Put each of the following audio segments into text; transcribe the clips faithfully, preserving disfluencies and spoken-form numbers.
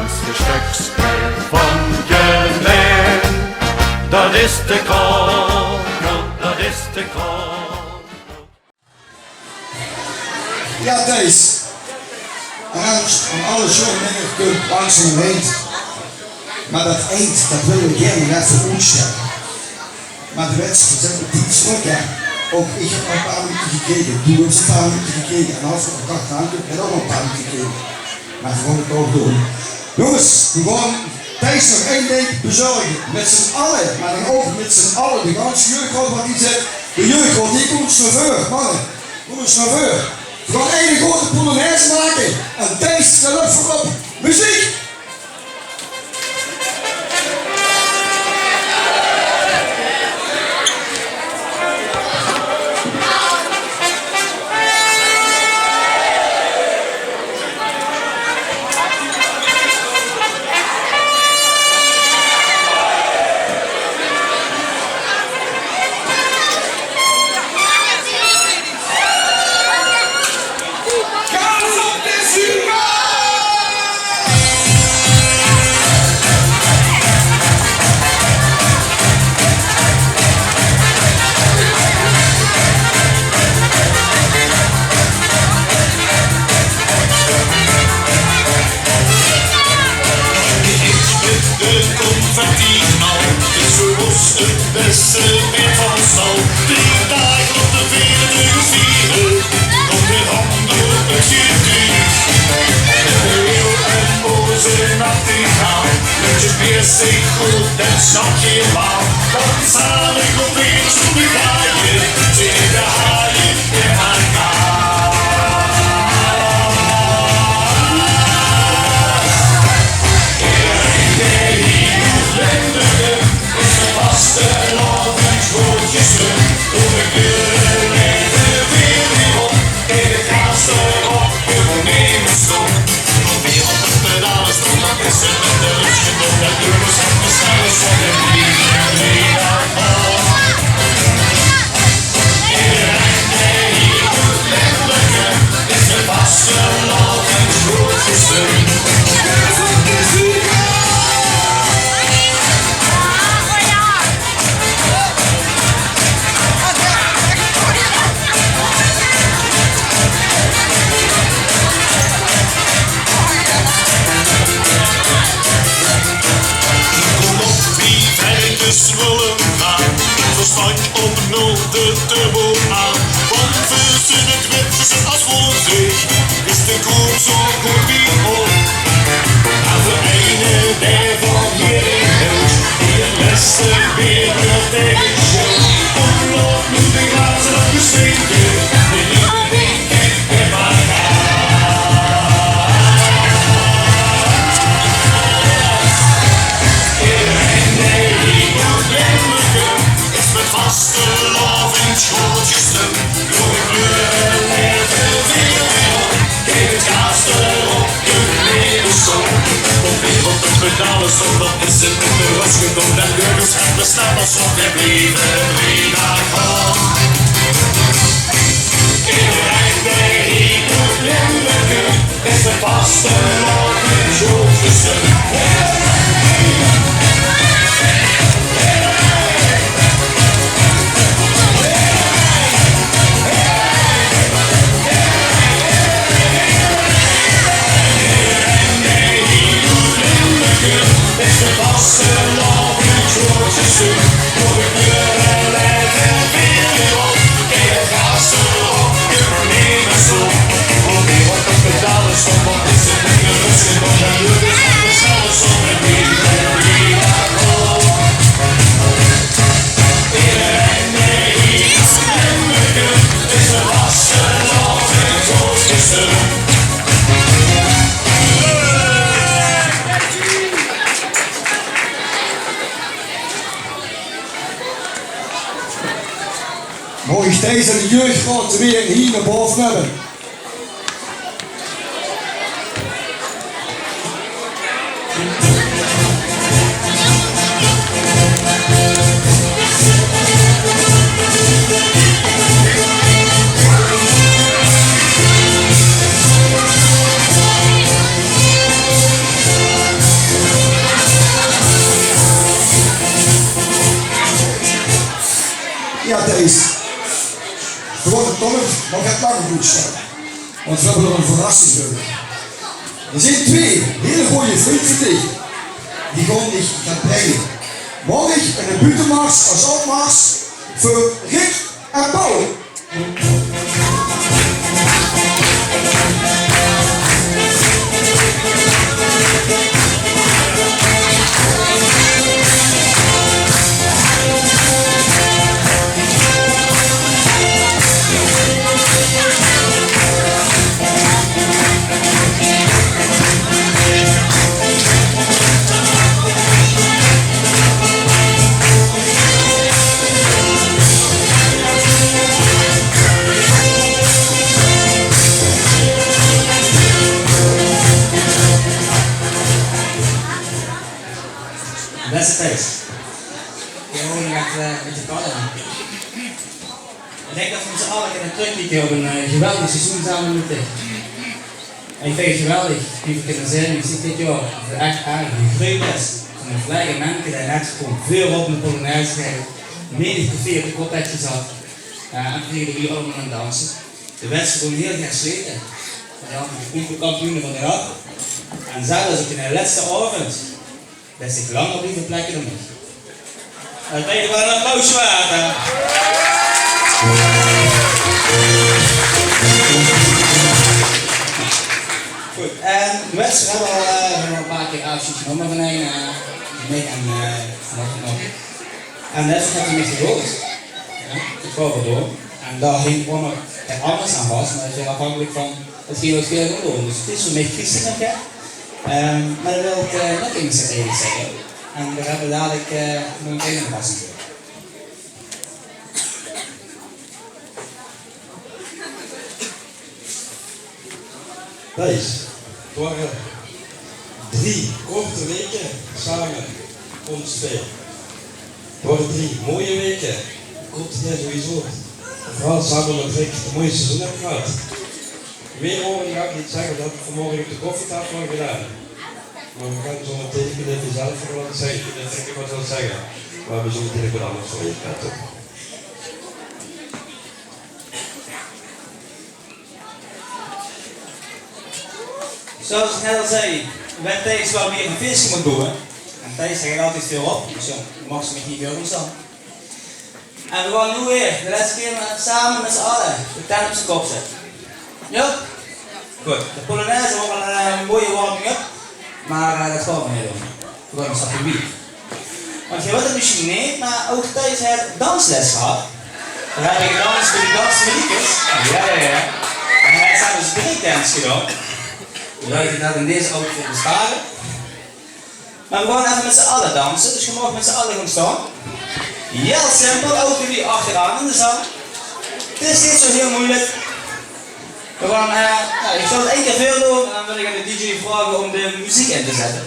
Stökske van Gelaen, dat is de Kogel, dat is de Kogel. Jao, Thijs. En dan aan alle sjoon minger kump langzaam ein eind. Mer dat eind, dat wille v'r gaer nog effe oetsjtèlle. Mer de wedstried zit op tien stökske, hè. Ouch ich höb nog ein paar minute gekrege. Doe höbs ein paar minute gekrege. En Hans van der Kach, dae haet ouch nog ein paar minute gekrege. Mer v'r gaon 't toch doon. Jónges, v'r gaon Thijs nog ein dink bezörge. Mit z'n alle, mer dan ouch mit z'n alle, de ganse jeugdraod wat hie zit. De jeugdraod, die kómp ins nao veur, manne. Kómp ins nao veur. V'r gaon ein groete polonaise make. En Thijs, dae löp veurop. Meziek! De confetti al, dus veur ós 't bèste beer van stal. Drie daag op de veerde viere, op de handen 't geduurd. De leeuw en ózze nachtegaal, mit 't beer zich good, det snap geer waal. Want zalig op weer zóndig haaie, zeen de haaie. Kóm op, wie verkes wille gaon, verstand op nul de turbo aan. Want veer zeen 't wit, veer zeen as wóndig, is de koers zo good wie op. En veur eine dae van hie in Hulst, die 't lèste beer nog taenge sjouw, kóm op, noe de glaze dan gesjinke, de Pedale zónger is 't mit de rös gedoon, den burgers en de snappers op de blieve drie daag gaon. Ederein dae hie oet Limburg kump, is de vastelaovend good gestund. Maag ich deze jeugdraod weer hie nao bove höbbe? Angoes. Want veer höbbe nog ein verrassing veur uch. D'r zeen twee hiel gooj vrunj van dich. Die gaon dich get bringe. Maag ich ein buuttemars es opmars veur Rick en Paul? Bèste Thijs. Jao, ich höb, eh, mit de kalle. Ich dink det v'r mit z'n alle kinne trökkieke op ein, eh, geweldig seizoen same mit dich. En ich vinj 't geweldig wie v'r kinne zeen, ich zeen dit jaor veur ech aardig gegreujd is. Van ein vlege menneke dae net gewoon veurop in de polonaise geit. Menig café op de kop haet gezat. Eh, en v'r kriege d'r hie allemaol aan 't danse. De wèts gewoon hiel gaer slete. Jao, de keumpelkampioene van de nach. En zelfs op de lètste aovend. Det is langer blieve plekke dan ich. Det is waal ein applaus waerd, hè? Good, en de wèts höbbe al, eh, höbbe al ein paar kier aafsjeid genómme van ein, eh, mich en, eh, nog, nog. En det is waat ich mich gedoon. Jao, ich gaon veur door. En dao hingk ouch nog get angers aan vas, mer det is weer aafhankelik van hetgeen waat veer gaon doon. Dus 't is veur mich Christine nog, hè. Ehm, mer d'r wilt, eh, nog emes get eiges zègke. En dao höbbe v'r dalik, eh, nog ein verrassing veur. Thijs, 't waore drie korte waeke same, ós twee. 't Waore drie mooie waeke. Kóns dich sowieso veural same mit Rick 't mooiste seizoen höbbe gehad. Mieë wore gaon ich neet zègke, det höb ich vanmorge op de koffietaofel al gedaon. Mer v'r gaon zo metein, ich weit neet of ich zelf nog get zègke, ich weit neet of Rick nog get wilt zègke. Mer v'r zólle natuurlik get angers veur dich höbbe, toch? Zoeals ich net al zag, weit Thijs waal wie ein fieske mót boewe. En Thijs, dae geit altied veurop, dus jóng, doe maags mich neet veur staon. En v'r gaon noe weer de lètste kier same mit z'n alle de tent op z'n kop zètte. Jao? Good. De polonaise waor al ein, eh, mooie warming-up, mer, eh, det gaon v'r neet doon. V'r gaon ein stapje wiejer. Want geer weit 't mesjien neet, mer ouch Thijs haet danslès gehad. Dao höb ich gedans bie de Dansmeliekes. Jao, jao, jao. En hae haet zelfs breakdance gedaon. Dao höb ich inderdaad in dees outfit gesjtande. Mer v'r gaon effe mit z'n alle danse, dus geer maag mit z'n alle gaon staon. 't Is hiel simpel, ouch veur die achteraan in de zaal. 't Is neet zo hiel meujelik. V'r gaon, eh, noe, ich zal 't ein kier veurdoon en dan wil ich aan de dj vraoge óm de meziek in te zètte.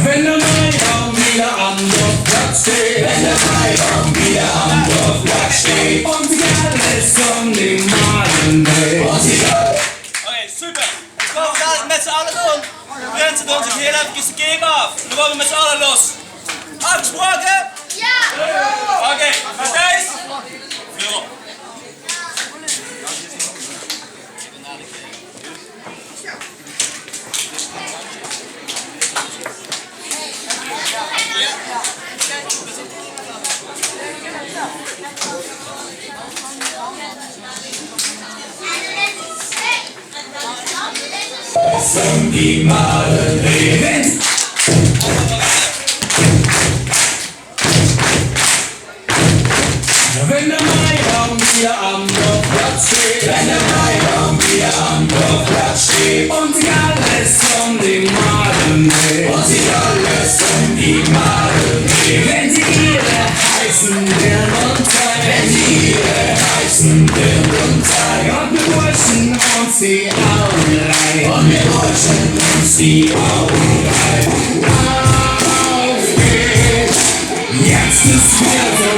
Wenn de Maibaum widder am Dorfplatz steit, wenn de Maibaum widder am Dorfplatz steit, un de Gäll is óm de Maden dreit. Okay, super. Ich gaon dalik mit z'n alle doon. De prinse doon zich hiel efkes de cape aaf. Dan gaon v'r mit z'n alle los. Aafgesproke? Jao! Okay, Matthijs? Veurop. Van die male levens. Wenn de Maibaum widder am Dorfplatz steit, wenn de Maibaum widder am Dorfplatz steit, un de Gäll is óm de Maden dreit, un de Gäll is óm de Maden dreit, wenn se iere Heizen wind un Teig, wenn se iere Heizen wind un Teig, un de Burschen un de Aule, un de Burschen un de Aule. Uff geht's! Jetzt is widder so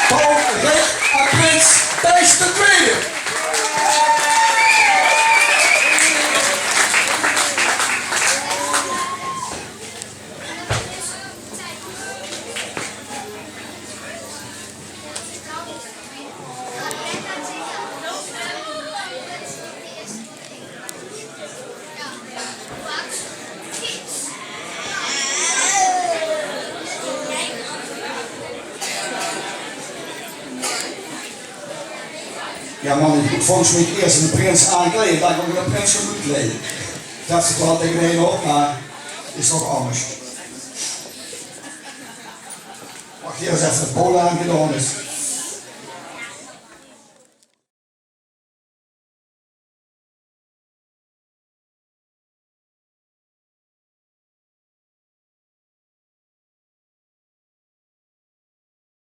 Paul Rick en Prins Thijs de Tweede. Jao, man, ich mót volges mich ieës de prins aankleie, det ich ouch de prins mót kleie. Det zit waal taenge ein op, mer is toch anges. Wach, hie is effe de polo aangedaon is.